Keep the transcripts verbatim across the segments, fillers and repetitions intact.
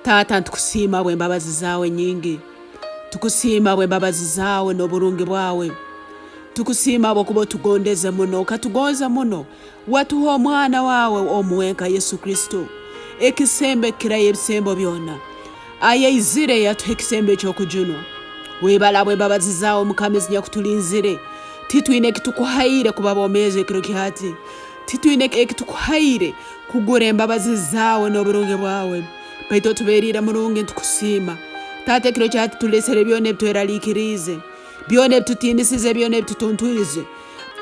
Taata, nitukusiima habw'embabazi zaawe nyingi. Tukusiima habw'embabazi zaawe n'oburungi bwawe. Tukusiima habwokuba otugondeze muno, okatugonza muno. Watuha omwana waawe omu wenka, Yesu Kristo, ekisembo ekikirayo ebisembo byona. Ayaizire yatuha ekisembo eky'okujunwa. Webale habw'embabazi zaawe, Mukama, ezinyakutulinzire. Titwine ekitukuhaire kuba boomeezi ekiro kya hati. Titwine ekitukuhaire kugura embabazi zaawe n'oburungi bwawe. Baitu otubeeriire murungi, nitukusiima. Taata, ekiro kya hati tulesere byona ebitweraliikiriize, byona ebitutiinisize, byona ebitutuntwize.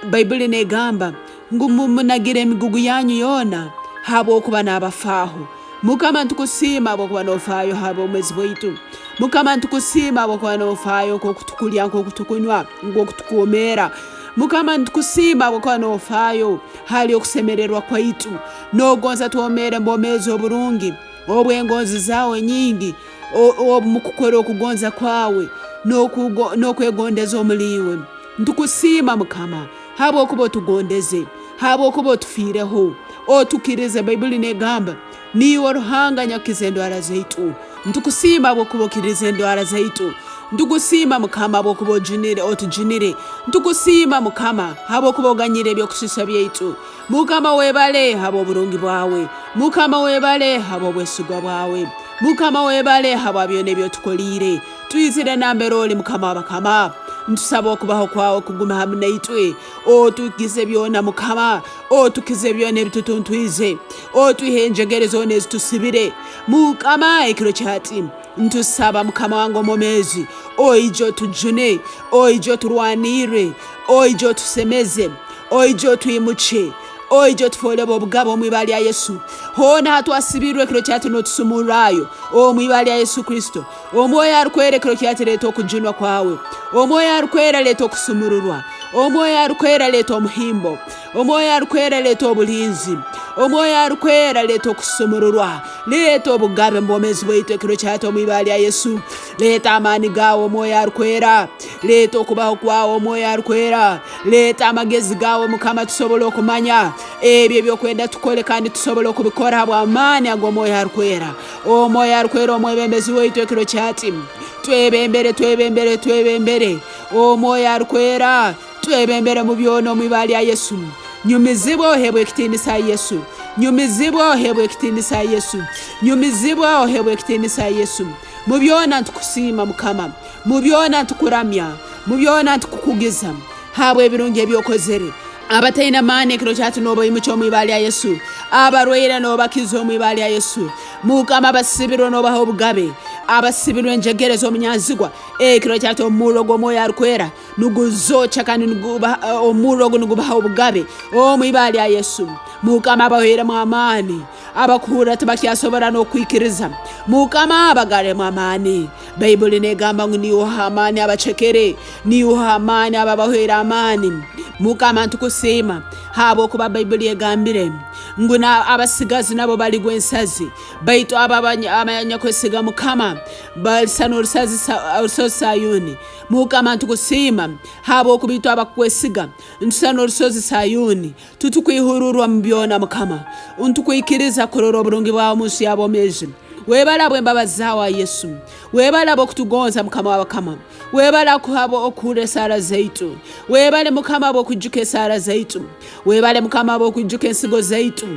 Baibuli neegamba ngu, "Mu-, munagire emigugu yanyu yoona, habwokuba naabafaaho." Mukama, nitukusiima habwokuba noofaayo ha bwomeezi bwaitu. Mukama, nitukusiima habwokuba noofaayo nk'oku tukulya, nk'oku tukunywa, nk'oku tukuhuumura. Mukama, nitukusiima habwokuba noofaayo hali okusemererwa kwaitu. Noogonza twomeere mu bwomeezi oburungi, obw'engonzi zaawe nyingi, o-, omu kukora okugonza kwawe, n'okugo-, n'okwegondeza omuli iwe. Nitukusiima, Mukama, habwokuba otugondeze, habwokuba otufiireho, otukirize. Baibuli neegamba, "Niiwe Ruhanga anyakukiza endwara zaitu." Nitukusiima habwokuba okirize endwara zaitu. Nitukusiima, Mukama, habwokuba ojunire, otujunire. Nitukusiima, Mukama, habwokuba oganyire eby'okususa byaitu. Mukama, webale habw'oburungi bwawe. Mukama, webale habw'obwesigwa bwawe. Mukama, webale habwa byona ebi otukoliire. Twizire nambere oli, Mukama w'abakama. Nitusaba okubaho kwawe kugume hamu naitwe. Otukize byona, Mukama. Otukize byona ebitutuntwize. Otwihe enjegere zoona ezitusibire. Mukama, ekiro kya hati, ntusaba, Mukama wange omwomeezi, oije otujune, oije oturwanirre, oije otusemeze, oije otwimukye, oije otufoole b'obugabe omu ibara lya Yesu. Hoona ha twasibirwe ekiro kya hati nootusumurrayo omu ibara lya Yesu Kristo. Omwoyo arukwera ekiro kya hati leeta okujunwa kwawe. Omwoyo arukwera leeta okusumururwa. Omwoyo arukwera leeta omuhimbo. Omwoyo arukwera leeta obulinzi. Omwoyo arukwera leeta okusumururwa. Leeta obugabe mu bwomeezi bwaitu ekiro kya hati omu ibara lya Yesu. Leeta amaani gaawe, Omwoyo arukwera. Leeta okubaho kwawe, Omwoyo arukwera. Leeta amagezi gaawe, Mukama, tusobole okumanya ebi eby'okwenda tukole, kandi tusobole okubikora habw'amaani ag'Omwoyo arukwera. Omwoyo arukwera, omwebembezi waitu ekiro kya hati. Twebembere, twebembere, twebembere. Omwoyo arukwera, twebembere mu byona omu ibara lya Yesu. Nyumizibwa oheebwe ekitiinisa, Yesu. Nyumizibwa oheebwe ekitiinisa, Yesu. Nyumizibwa oheebwe ekitiinisa, Yesu. Mu byona nitukusiima, Mukama. Mu byona nitukuramya. Mu byona nitukukugiza habw'ebirungi ebi okozere. Abataine maani ekiro kya hati noobaimukya omu ibara lya Yesu. Abarwaire noobakiza omu ibara lya Yesu. Mukama, abasibirwe noobaha obugabe. Abasibirwe enjegere z'omunyanzigwa, ekiro kya hati omurro gw'Omwoyo arukwera niguzookya kandi niguba-, omurro ogu nigubaha obugabe omu ibara lya Yesu. Mukama, abahwiremu amaani, abakuhurra tibakyasobora n'okwikiriza. Mukama, abagarremu amaani. Baibuli neegamba ngu, "Niiwe oha amaani abacekere, niiwe oha amaani abo abahwere amaani." Mukama, nitukusiima habwokuba Baibuli egambire ngu, "Na, abasigazi nabo baligwa ensazi, baitu abo abanya-, abanyakwesiga Mukama balisana orusazi Sa-, orusozi Sayuni." Mukama, nitukusiima habwokuba itwe abakukwesiga nitusana orusozi Sayuni. Titukwihururwa mu byona, Mukama. Nitukwikiriza kurora oburungi bwawe omu nsi y'aboomeezi. Webale habw'embabazi zaawe, Yesu. Webale habw'okutugonza, Mukama w'abakama. Webale okuhaba okuhurra esaara zaitu. Webale, Mukama, habw'okwijuka esaara zaitu. Webale, Mukama, habw'okwijuka ensigo zaitu.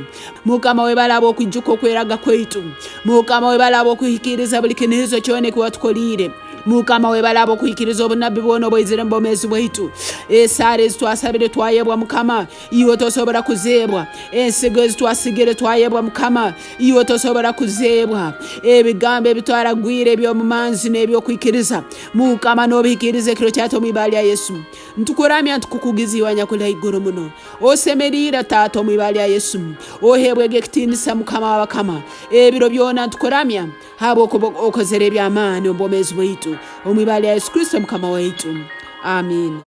Mukama, webale habw'okwijuka okweraga kwaitu. Mukama, webale habw'okuhikiiriza buli kinihizo kyona eki watukoliire. Mukama, webale habw'okuhikiiriza obunabbi bwona obwaizire mu bwomeezi bwaitu. Esaara ezi twasabire twayebwa, Mukama, iwe tosobora kuzeebwa. Ensigo ezi twasigire twayebwa, Mukama, iwe tosobora kuzeebwa. Ebigambo ebi twaragwire eby'obumanzi n'eby'okwikiriza, Mukama, noobihikiiriza ekiro kya hati omu ibara lya Yesu. Nitukuramya, nitukukugiza iwe anyakuli haiguru muno. Osemeriire, Taata, omu ibara lya Yesu. Oheebwege ekitiinisa, Mukama w'abakama. Ebiro byona nitukuramya habwokuba okozere eby'amaani omu bwomeezi bwaitu. Omu ibara lya Yesu Kristo, Mukama waitu. Amiina.